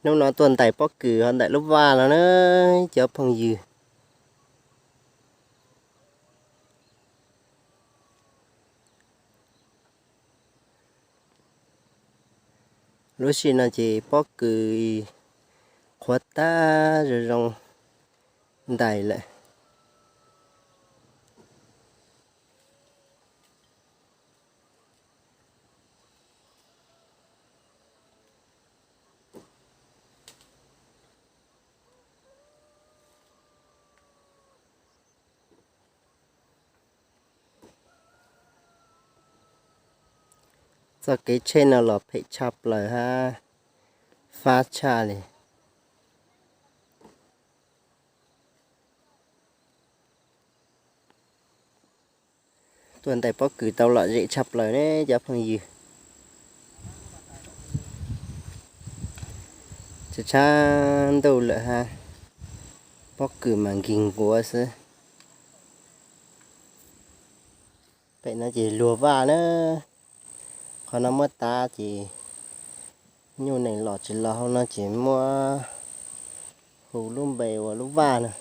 Hnub no tuaj ntais pob kws ho ntais lub vaj no na cov phooj ywg. Lub sij no ces pob kws qhuav tag zoo zoo ntais lawm. Txoj kev tsheb no los phem tshaj plaws hab fab tshaj li. Tuaj ntais pob kws tau lom zem tshaj plaws ne cov phooj ywg. Tshav tshav ntuj lawm hab pob kws mas nkig nkuav xwb. Pem no ces luag vaj na. Qhov no muab tav ces nyuj nees los tsis los hauv no ces muab hu lub npe ua lub vaj na.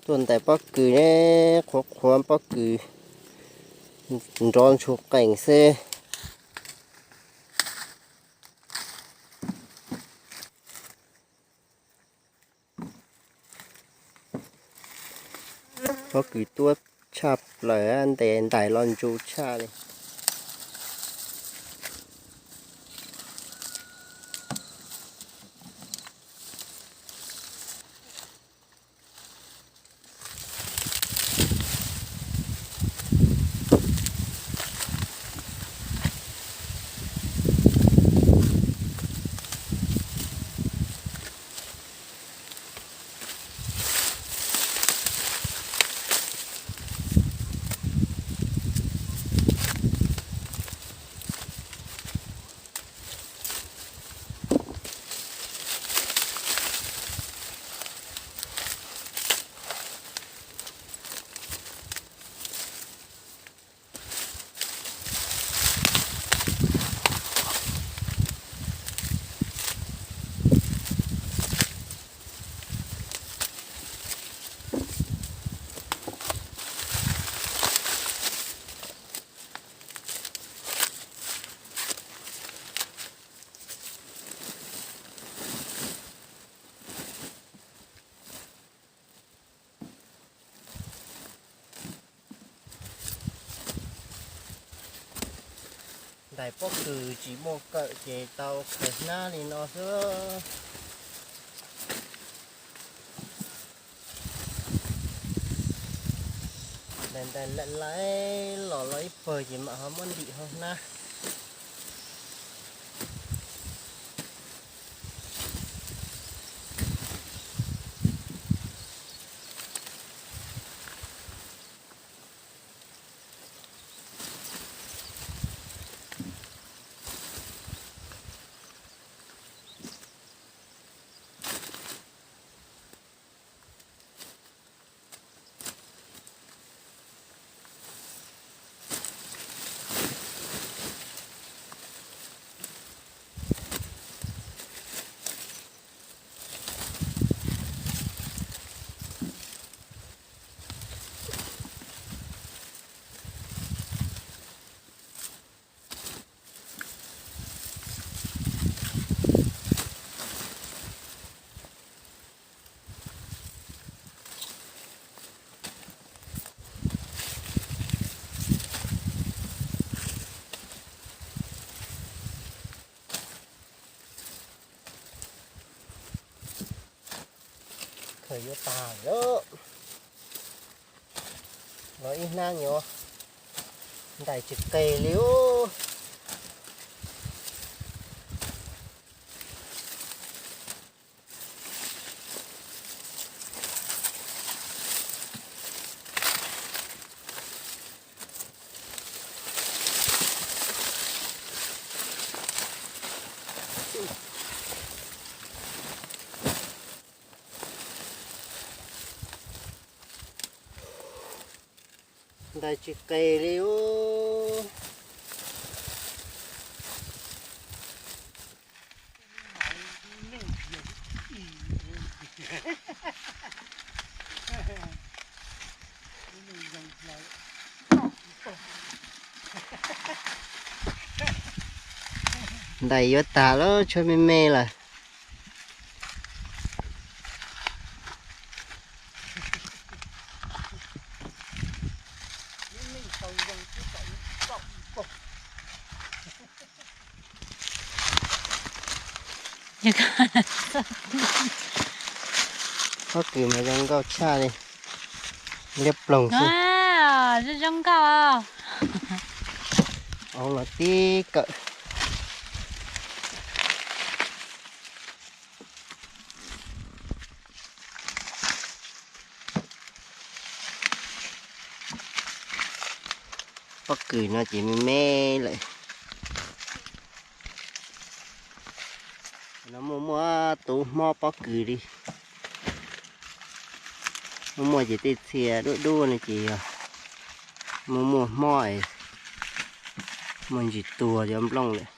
Tuaj ntais pob kws ne, qhuav qhuav pob kws nrov ntshua qees xwb. Pob kws tuab tshaj plaws, ntes ntais los ntsu tshaj li. Ntais pob kws tsis muaj kawm ces tau khaws hnab li no xwb. Ntais ntais laim laim los los ib pawg ces mam ho muab ntim hauv hnab. Khaws yuav tag lawm. Los ib hnab nyuv ntais tsis qe li ub. Ntais tsis qe li ub. Ntais yuav tag lawm, tshuav me me lawm. Pob kws mas zoo nkauj tshaj li, liab ploog xwb. Zoo nkauj. Hauv los tib kawm. Pob kws no ces me me lawm. No muaj muaj tus hmob pob kws li. Muaj muaj ces tej txhia dub dub no ces yog muaj muaj hmob es muaj ntsis tuag cov nplooj lawm.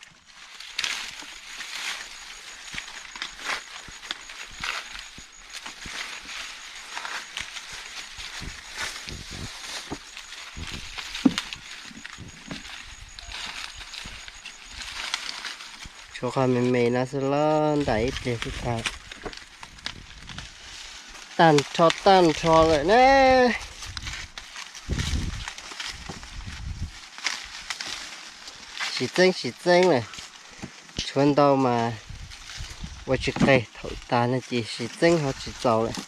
Tshuav qhov me me no xwb los ntais ib pliag xwb tag. Tag nrho tag nrho lawm na. Siv txeeb siv txeeb lawm. Tshuav ntau mas ua tsis qe, thaum tas no ces siv txeeb ho tsis txaus lawm.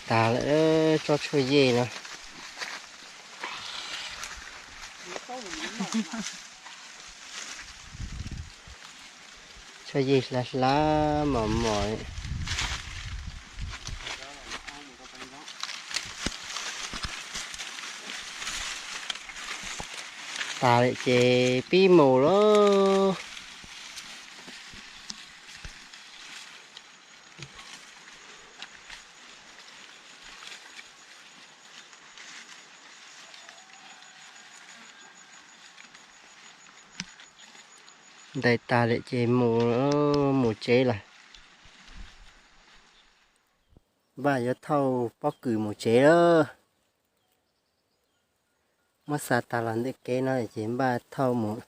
Tas lawm, tsob tshuaj yej no. Tshuaj yej hlav hlav mos mos. Tas lawm ces pib mus lauj. Ntais tas lawm ces mus, mus tsev lawm. Npaj yuav thauj pob kws mus tsev lawm. Muab xa tas los ntawm kev no ces npaj thauj mus.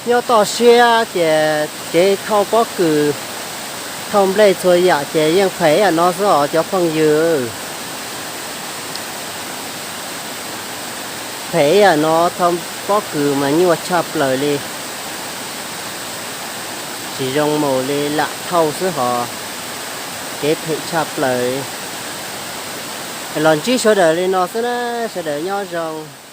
Nyob toj siab ces kev thauj pob kws, thauj nplej txhua yam ces yeej phem ib yam no xwb os cov phooj ywg. Phem ib yam no, thauj pob kws mas nyuaj tshaj plaws li, tsis zoo mus li, lam thauj xwb hos kev phem tshaj plaws. Los ntsib sawv daws li no xwb na, sawv daws nyob zoo.